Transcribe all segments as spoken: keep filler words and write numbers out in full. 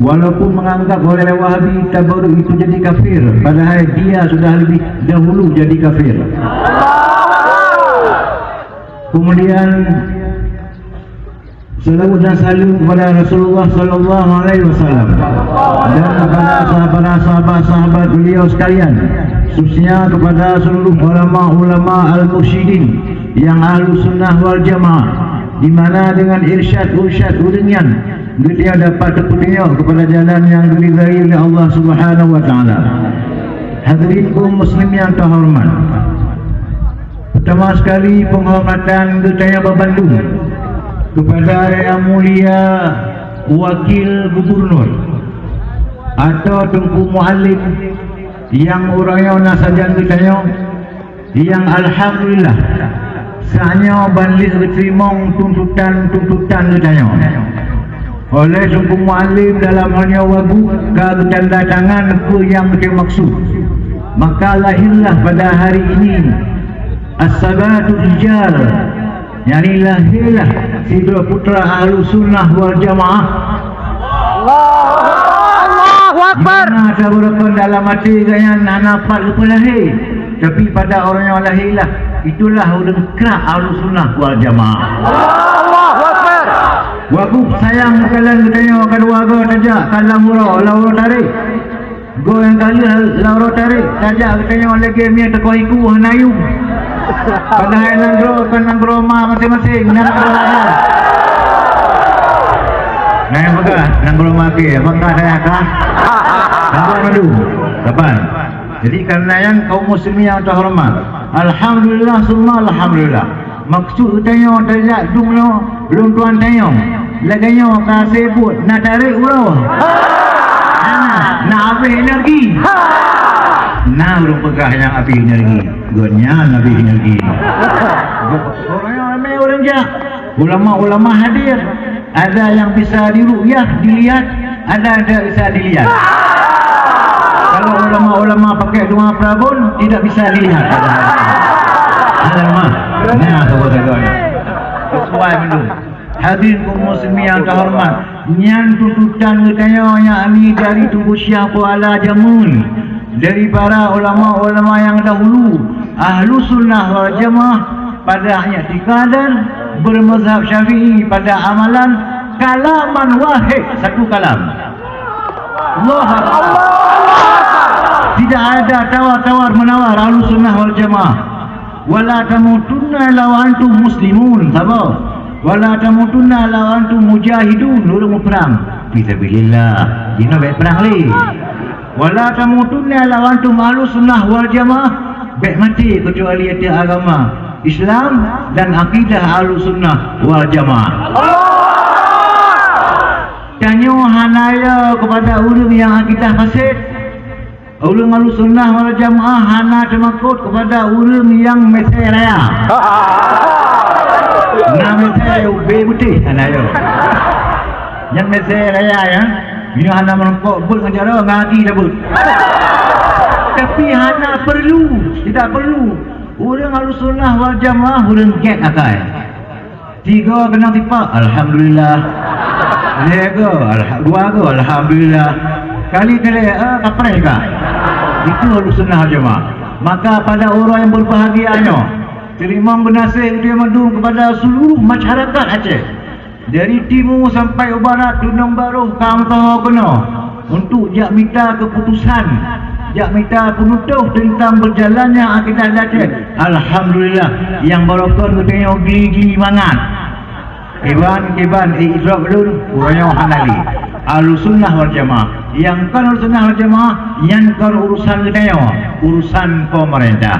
Walaupun menganggap oleh Wahabi tabarruk itu jadi kafir, padahal dia sudah lebih dahulu jadi kafir. Kemudian, selawat dan salam kepada Rasulullah sallallahu alaihi wasallam dan kepada para sahabat-sahabat beliau sekalian, khususnya kepada seluruh ulama-ulama al-mursyidin yang ahlu sunnah wal jamaah, di mana dengan irsyad-irsyad ureuëng nyan geutanyoe dapat teupeuteunyok kepada jalan yang diridai oleh Allah Subhanahu wa Taala. Hadirin kaum muslimin yang terhormat, pertama sekali penghormatan geutanyoe bandum kepada Yang Mulia Wakil Gubernur atau Teungku Muallim yang uroe nyoe na sajan geutanyoe, yang alhamdulillah, saat nyoe ban lheueh geuteurimong tuntutan-tuntutan geutanyoe oleh Teungku Muallim dalam hal nyoe Wagub ka geutanda tangan peue nyang geumaksud. Maka lahirlah pada hari ini As-Sabatu Rijal, yakni lahirlah sidroe putra Ahlu Sunnah wal Jamaah. Allahu Akbar. Mana tabarokon dalam até geuhnyan hana pat geupeulahé, tapi pada uroe nyoe lahé lah. Itulah ureuëng krak Ahlu Sunnah wal Jamaah. Allahu Akbar. Wagub sayang kalian geutanyoe keudua goe tajak ka lam uroe, lam uroe tarek. Goe nyang ka lheueh lam uroe tarek, tajak geutanyoe lagée miet teukoh iku hana yuem. Padahai nanggroe kon nanggroe ma maséng-maséng, na nanggroe ma. Nah, nyang peugah nanggroe ma keu, maka saya kah? Saban madu. Saban. Jadi, karena nyan kaum muslimin yang terhormat, alhamdulillah summa alhamdulillah. Maksud geutanyoe tajak dum nyoe lôn tuan tanyong, lagée nyoe ka seubuet na tarek uroe? Hana, na habéh energi. Na ureuëng peugah nyang habéh energi, gobnyan habéh energi. Uroe nyoe ramé ureuëng jak, ulama-ulama hadir. Ada yang bisa diruqyah, dilihat, ada yang tidak bisa dilihat. Kalau ulama-ulama pakai dua perabot, tidak bisa dilihat. Ada lemah. Nah, saudara-saudara. Sesuai menu. Hadirin kaum muslimin yang terhormat, nyan tuntutan geutanyoe, yakni dari Teungku Syekh Kuala Jamul, dari para ulama-ulama yang dahulu, Ahlu Sunnah wal Jamaah, pada i'tikadan bermazhab Syafi'i, pada amalan kalaman wahid, satu kalam. Allahu Akbar. Tidak ada tawar-tawar menawar Ahlu Sunnah wal Jamaah. Wala tamutunna illa wa antum muslimun. Sabar. Wala tamutunna illa wa antum mujahidun. Ureuëng muprang. Fisabilillah. Jinoe bék prang lé. Wala tamutunna illa wa antum Ahlu Sunnah wal Jamaah. Bék maté keucuali ateueh agama Islam dan akidah Ahlu Sunnah wal Jamaah. Tanyoe hana yo kepada ureuëng yang akidah fasid. Ureuëng Ahlu Sunnah wal Jamaah hana teumakot kepada ureuëng yang mesé raya. Na mesé ubé beutih hana yo. Nyang mesé raya ya. Nyoe hana meureumpok buet ngon jaroe ngon aki dah buet. Tapi hana perlu, tidak perlu. Ureuëng Ahlu Sunnah wal Jamaah ureuëng gét akai. Tiga kena tipak, alhamdulillah. Lhée go, alha-, dua go, alhamdulillah. Kali kali, ah, kapreh ka. Itu Ahlu Sunnah wal Jamaah. Maka pada orang yang berbahagia nyoe, teurimong geunaséh geutanyoe mandum kepada seluruh masyarakat Aceh. Dari timu sampai u barat, Gunong Barôh, Kang Toho keunoe, untuk jak mita keuputusan, jak mita peunutôh teuntang beujalannya akidah Aceh. Alhamdulillah, nyang barokon geutanyoe gili-gili mangat. Kiban-kiban idrop lôn, uroe nyoe hana lé. Ahlu Sunnah wal Jamaah. Nyang kon Ahlu Sunnah wal Jamaah, nyan kon urusan geutanyoe, urusan pemerintah.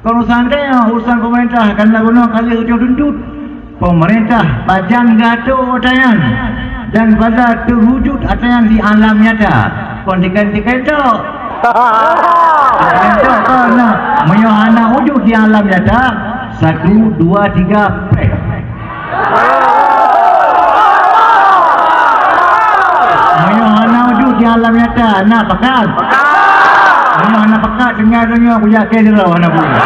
Kon urusan geutanyoe, urusan pemerintah, karena bunoe ka lheueh tuntut. Pemerintah pajan geuatô ata nyan dan pada teuwujud ata nyan di alam nyata. Kon tikai-tikai tok. Tikai tok kon, nah, meunyoe hana wujud di alam nyata, satu, dua, tiga, preh. Meunyoe hana wujud di alam nyata, na pakat? Meunyoe hana pakat, tinggai donya kujak keu droe hana bunoe.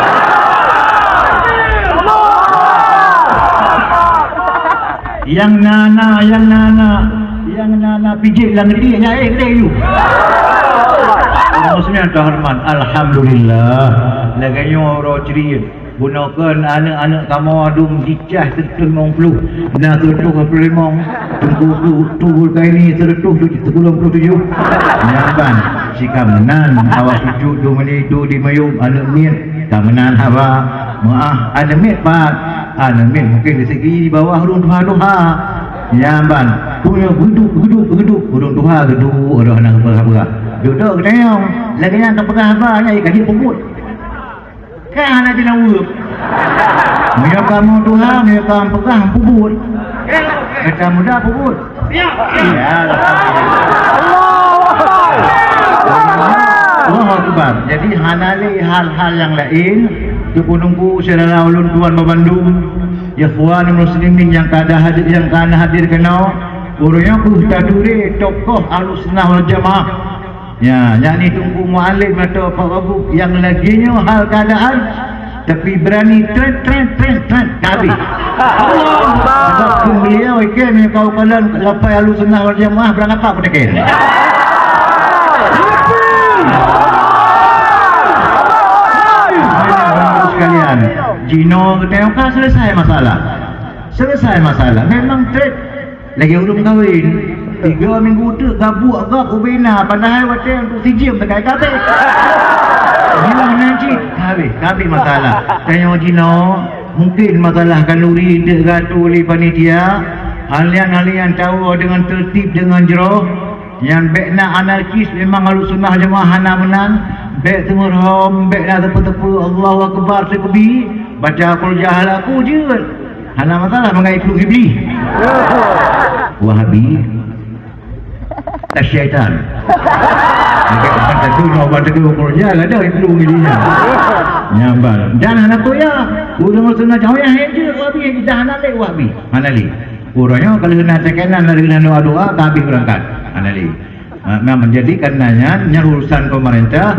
Nyang na, na, nyang na, na. Na, na pijit lam gede, nyan, eh, gede you. Muslimin terhormat, alhamdulillah. Lagèe nyoe uroe cri. Bunoe kheun aneuk-aneuk kamoe dum jicah seureutôh limong ploh. Na seureutôh limong, Teungku Tubukaini seureutôh tujoh ploh tujoh. Nyan ban, si ka meunan, awak cucu dum ini tu di Mayup, aneuk miet, ka meunan haba. Meu'ah, aneuk miet pat. Aneuk miet mungkin di segi di bawah ureueng tuha-tuha. Nyan ban, punya geuduek, geuduek, geuduek, ureueng tuha geuduek, ureueng hana peugah-peugah. Duek-duek geutanyong, lagèe nyan ka peugah haba, nyan ka jeuet peubuet. Ka hana jeuet na urup. Meunyoe kamoe tuha, meunyoe kamoe peugah, peubuet. Gata muda peubuet. Ya, alhamdulillah. Allahu Akbar. Jadi, hana lé hal-hal nyang laén, Teungku syedara ulôn tuan bandum, ikhwan muslimin nyang ka ada hadir, nyang ka na hadir keunoe, uroe nyoe keuh taturi tokoh Ahlussunnah wal Jamaah. Ya, yakni Teungku Mualem atau Pak Wagub nyang lagèe nyoe hal keuadaan, tapi beurani tret, tret, tret, tret, ka habéh. Sabab keu beliau ikei meunyoe ka kalon lapai Ahlussunnah wal Jamaah, beurangkapat peutekén. Sekalian, jinoe geutanyoe ka selesai masalah. Selesai masalah. Memang tret. Lagèe ureueng kawen, tiga minggu teuk gabuek gop ubena, padahai watèe untuk si jeuem teuka ka habéh. Bilang nan cit, ka habéh, ka habéh masalah. Tanyoe jinoe, mungkin masalah khanduri teuk geuatô lé panitia, hal nyan, hal nyan tawoe deungon tertib, deungon jroh. Nyan bèk na anarkis, memang Ahlussunnah Jamaah hana meunan. Bèk teumeurom, bèk na teupeu-teupeu, Allahu Akbar, teukeubie, baca qul jaa hal aku jeuet. Hana masalah mangat iplueng Iblih. Wahabi. Tasyaitan. Maka bukan satu, nyoe bukan satu, kalau dia ada iplueng Iblih. Nyan ban. Dan hana toya. Ureueng sunat jauh ya, hanya Wahabi, dah hana lé Wahabi. Hana lé. Uroe nyoe kalau na tekanan dari doa-doa, ka habéh beurangkat. Hana lé. Ha, nah, menjadi karena nyan, nyan urusan pemerintah,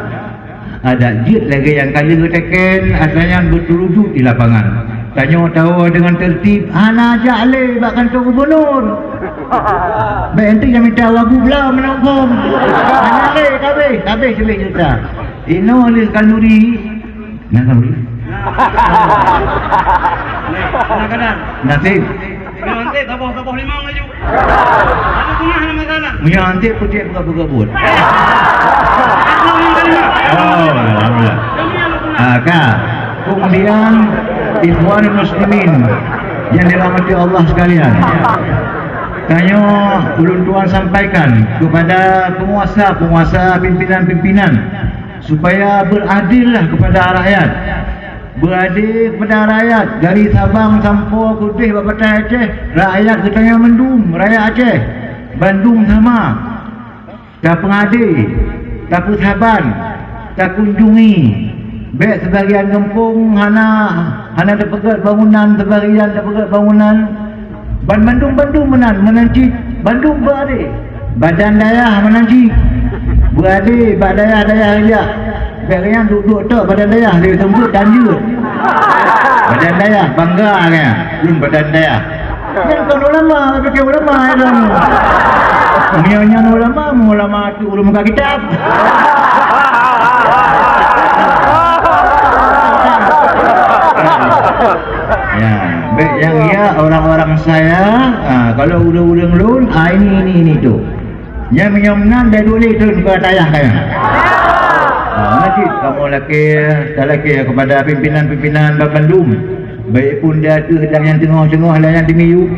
adak jeuet lagèe nyang ka lheueh geuteken, asai nyan beuteuwujud di lapangan. Tanyoe tawoe deungon tertib, hana jak lé bak kantô gubernur. Bèk enteuk nyang mita wagu bla meunongkong. Hana lé, ka habéh, ka habéh seuleubeh juta. Inoe lheueh khanduri, Nah, kan boleh. Nah, kadang. Nasib. Meunyoe hanté saboh-saboh limong laju. Ada tengah nama sana. Meunyoe hanté peucék buka-buka buet. Aku yang terima. Oh, alhamdulillah. Demi Allah, tenang. Ah, ka. Kemudian, ikhwan muslimin yang dirahmati Allah sekalian. Tanyoe ulôn tuan sampaikan kepada penguasa-penguasa, pimpinan-pimpinan, supaya beuadillah kepada rakyat. Beuadil kepada rakyat, dari Sabang sampoe keudeh bak batai Aceh, rakyat geutanyoe mandum, rakyat Aceh, bandum sama. Tapeungadé, tapeusaban, takunjungi. Bèk sibagian gampông hana, hana tapeugèt bangunan, sibagian tapeugèt bangunan. Ban mandum-bandum meunan, meunan cit, bandum beuadé. Badan dayah meunan cit, beuadé bak dayah-dayah jak. Bèk nyan duek-duek tok badan dayah, lé seumeubeuet dan jeuet. Badan dayah bangga nyan, lôn badan dayah. Nyan kon ulama, tapi ulama ya dong. Meunyoe nyan ulama, ulama tu ulama muka kitab. Ya, bèk nyang ya orang-orang saya, ah, kalau ureueng-ureueng lôn, ah, ini, ini, ini tu. Nyan meunyoe meunan dah dua lé thon keu dayah kaya. Ah, meunan cit kamoe lakèe, talakèe kepada pimpinan-pimpinan bandum. Baik pun di ateueh dan nyang teungoh-teungoh dan nyang di miyueb.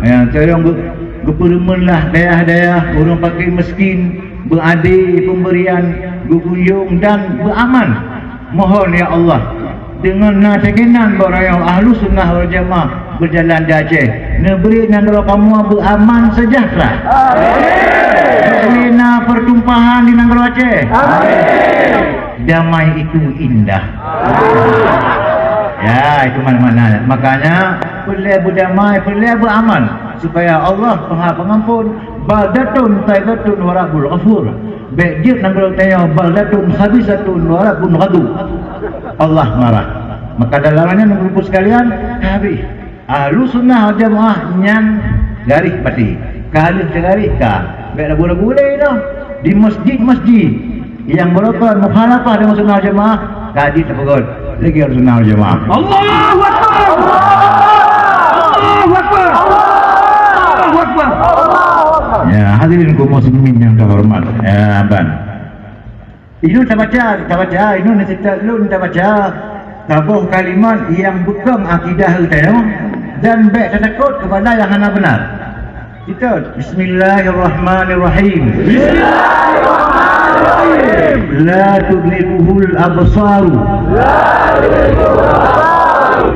Ya, tolong geu-, geupeureumeunlah dayah-dayah ureueng fakir miskin, beuadé pemberian, geukunjung dan beuaman. Mohon, ya Allah, deungon na teukenan bak rakyat Ahlussunnah wal Jamaah beujalan di Aceh, neubri nanggroe kamoe beuaman sejahtera. Amin. Bèk lé na pertumpahan di nanggroe Aceh. Amin. Damai itu indah. Ya, itu makna-makna. Makanya, peureulèe beudamai, peureulèe beuaman, supaya Allah Maha Pengampun, baldatun thaibatun wa rabbun ghafur. Bèk jeuet nanggroe tanyoe baldatun khabisatun wa rabbun ghadub. Allah marah. Maka dalam nyan, Bapak Ibu sekalian, habéh. Ahlussunnah wal Jamaah nyan garis baté. Ka lheueh teugaréh ka, bèk ragu-ragu lé noh. Di masjid-masjid nyang beurukon mukhalafah deungon sunnah jamaah, ka jeuet tapeugöt lagèe sunnah jamaah. Allahu Akbar! Allahu Akbar! Allahu Akbar! Ya, hadirin kaum muslimin nyang terhormat. Ya, ban. Inong tabaca, tabaca, inong neuseutôt lôn tabaca saboh kalimat nyang beukong akidah geutanyoe dan bèk tatakot keupada nyang hana beuna. Seutôt, Bismillahirrahmanirrahim. Bismillahirrahmanirrahim. La tudrikuhul absaru. La tudrikuhul absaru.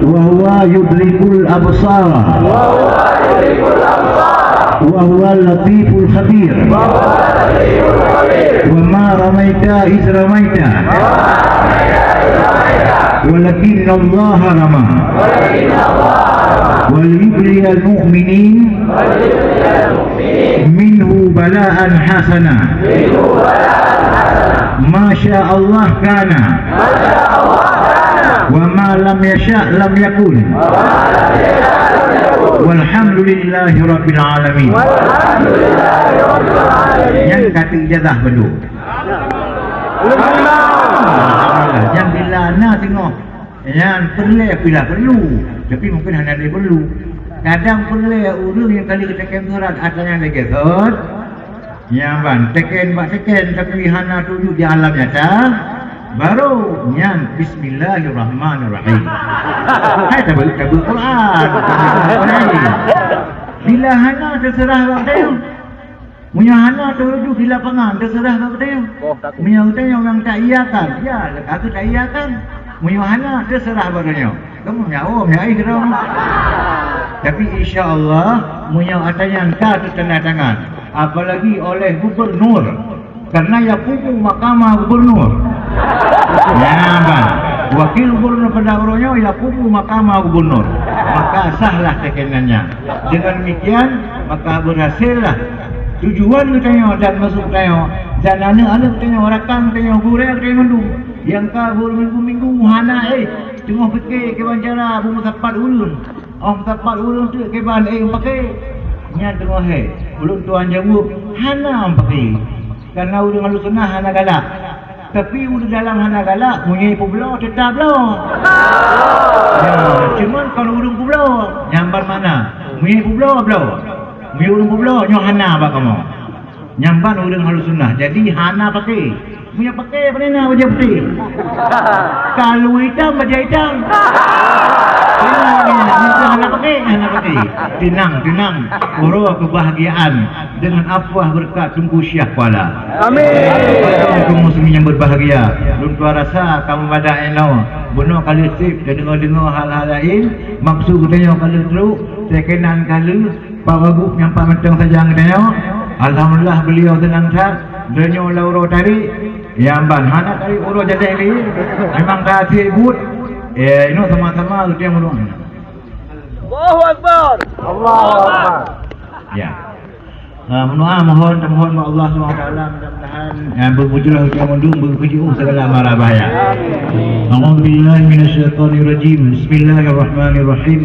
Wa huwa yudrikul absara. Wa huwa yudrikul absara. Wa huwal latiful khabir. Wa huwal latiful khabir. Wa ma ramaita iz ramaita. Wa ma ramaita iz ramaita. Walakinnallaha rama. Walakinnallaha rama. Wa liyubliyal mu'minin. Wa liyubliyal mu'minin. Minhu bala'an hasana. Minhu bala'an hasana. Ma sya Allah kana. Ma sya Allah kana. Wa ma lam yasya' lam yakun. Wa ma lam yasya' lam yakun. Walhamdulillahi rabbil alamin. Walhamdulillahi rabbil alamin. Nyan ka teuijazah bandum. Alhamdulillah. Nyang bila na singoh. Nyan peureulèe bila peurlu. Tapi mungkin hana lé peurlu. Kadang peureulèe ureueng nyang ka lheueh geuteken surat atra nyang lagèe thon. Nyan ban, teken bak teken, tapi hana tuju di alam nyata, baru nyan bismillahirrahmanirrahim. Hai tabeuet, tabeuet Quran. Bila hana, teuseurah bak geutanyoe. Meunyoe hana, teuju di lapangan, teuseurah bak geutanyoe. Meunyoe geutanyoe nyang taiyakan, ya, ka geutanyoe taiyakan. Meunyoe hana, teuseurah bak geutanyoe. Kamu nyawa, nyawa keudroe. Tapi insya Allah, meunyoe atra nyan ka teutanda tangan, apalagi oleh gubernur, karena yaqumu maqama gubernur. Ya, ban. Wakil gubernur pada uroe nyoe yaqumu maqama gubernur. Maka sahlah tekenan nyan. Dengan demikian, maka berhasillah tujuan geutanyoe dan maksud geutanyoe, dan aneuk-aneuk geutanyoe, rakan geutanyoe, gurèe geutanyoe mandum. Nyang ka beurminggu-minggu hana éh, teungoh pike kiban cara beumeusapat ureueng. Óh meusapat ureueng teuk kiban éh meupaké. Nyan teungoh hék. Ulôn tuan jaweueb, hana meupaké. Karena ureueng ahli sunnah hana galak. Tapi ureueng dalam hana galak, meunyoe peubloe teutap bloe. Ya, cuman kon ureueng peubloe, nyan ban makna. Meunyoe peubloe, bloe. Meunyoe ureueng peubloe, nyoe hana bak kamoe. Nyan ban ureueng ahli sunnah. Jadi hana paké. Meunyoe paké, pane na bajèe putéh. Kalu itam, bajèe itam. Hana paké, hana paké. Tenang, tenang. Uroe keubahgiaan dengan afwah beureukat Teungku Syiah Kuala. Amin. Teungku muslimin nyang beubahgia, lôn tuan rasa kamoe madah inoe bunoe ka lheueh sép teudeungoe-deungoe hal-hal laén. Maksud geutanyoe ka lheueh trok, tekenan ka lheueh. Pak Wagub nyang pat mantong sajan geutanyoe, alhamdulillah beliau seunang that. Donya lam uroe tarék, nyang ban hana tarék uroe jadeh lé. Memang ka até buet. Eh, inoe sama-sama geutanyoe meunurot. Allahu Akbar. Allahu Akbar. Ya. Ah, meudoa mohon, mohon bak Allah Subhanahu wa Taala, mudah-mudahan, ah, beubujroh geutanyoe mandum, beukeujeuet segala mara bahaya. A'udzubillahi minasyaitonirrajim. Bismillahirrahmanirrahim.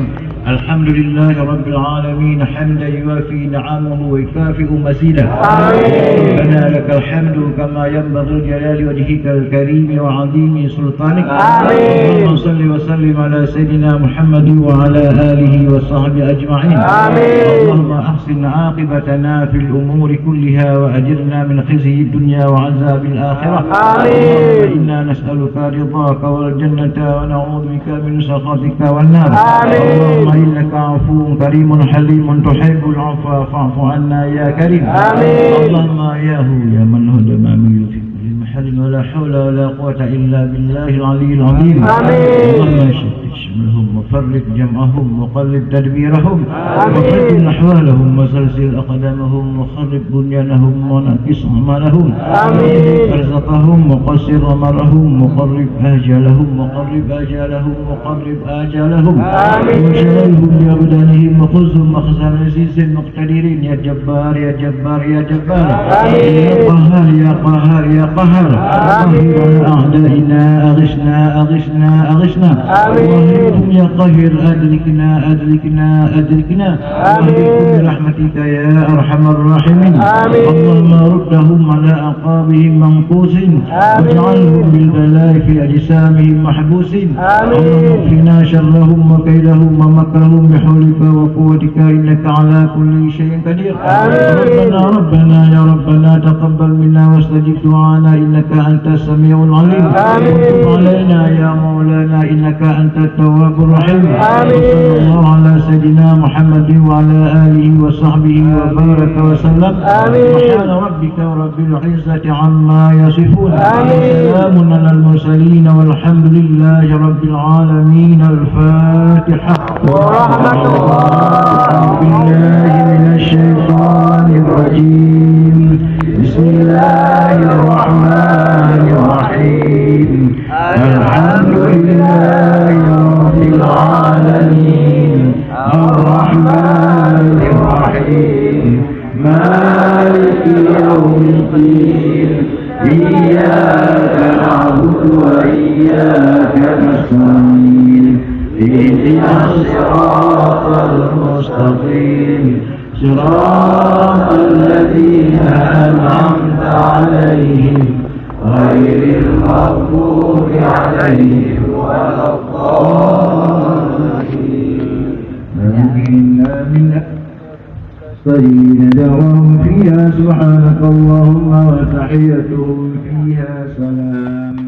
Alhamdulillahi rabbil alamin, hamdan yuwafi ni'amahu wa yukafi'u mazida. Amin. Rabbana lakal hamdu kama yanbaghi li jalali wajhikal karimi wa azimi sultanik. Amin. Allahumma salli wa sallim ala sayyidina Muhammadin wa ala alihi wa sahbihi ajma'in. Amin. Allahumma ahsin aqibatana fil umuri kulliha wa ajirna min khizyid dunya wa azabil akhirah. Amin. Allahumma inna nas'aluka ridhaka wal jannata wa na'udzu bika min sakhatika wan nar. Amin. Allahumma innaka afuwun karimun halimun tuhibbul afwa fa'fu anna ya karim. Amin. Allahumma ya hu ya man hu ya ma min fi kulli mahallin wa la hawla wa la quwwata illa billahil aliyyil azim. Amin. Allahumma shakkik shamlahum wa farriq jam'ahum wa qallib tadbirahum. Amin. Wa baddil ahwalahum wa zalzil aqdamahum wa kharrib bunyanahum wa naqis a'malahum. Amin. Arzaqahum wa qasir amalahum wa qarrib ajalahum wa qarrib ajalahum wa qarrib ajalahum. Amin. Wa syaghalhum bi abdanihim wa khuzzhum akhzan azizin muqtadirin ya Jabbar ya Jabbar ya Jabbar. Amin. Ya Qahhar ya Qahhar ya Qahhar. Amin. Qahhir a'da'ina aghitsna aghitsna aghitsna. Amin. يا قاهر، أدركنا، أدركنا، أدركنا. آمين. برحمتك يا أرحم الراحمين. آمين. اللهم ردهم على أعقابهم منكوسين. آمين. واجعلهم بالبلاء في أجسامهم محبوسين. آمين. اللهم اكفنا شرهم وكيدهم ومكرهم بحولك وقوتك، إنك على كل شيء قدير. آمين. ربنا، ربنا يا ربنا، تقبل منا واستجب دعانا، إنك أنت السميع العليم. آمين. وتب علينا يا مولانا، إنك أنت التواب الرحيم. آمين. وصلى الله على سيدنا محمد وعلى آله وصحبه وبارك وسلم. آمين. سبحان ربك رب العزة عما يصفون. آمين. وسلام على المرسلين والحمد لله رب العالمين. الفاتحة. ورحمة الله. أعوذ بالله من الشيطان الرجيم. بسم الله الرحمن الرحيم. الحمد لله رب العالمين. الرحمن الرحيم. مالك يوم الدين. إياك نعبد وإياك نستعين. اهدنا الصراط المستقيم. صراط الذين أنعمت عليهم غير المغضوب عليهم ولا الضالين. آمين. آمين. الصالحين دعواهم فيها سبحانك اللهم وتحيتهم فيها سلام.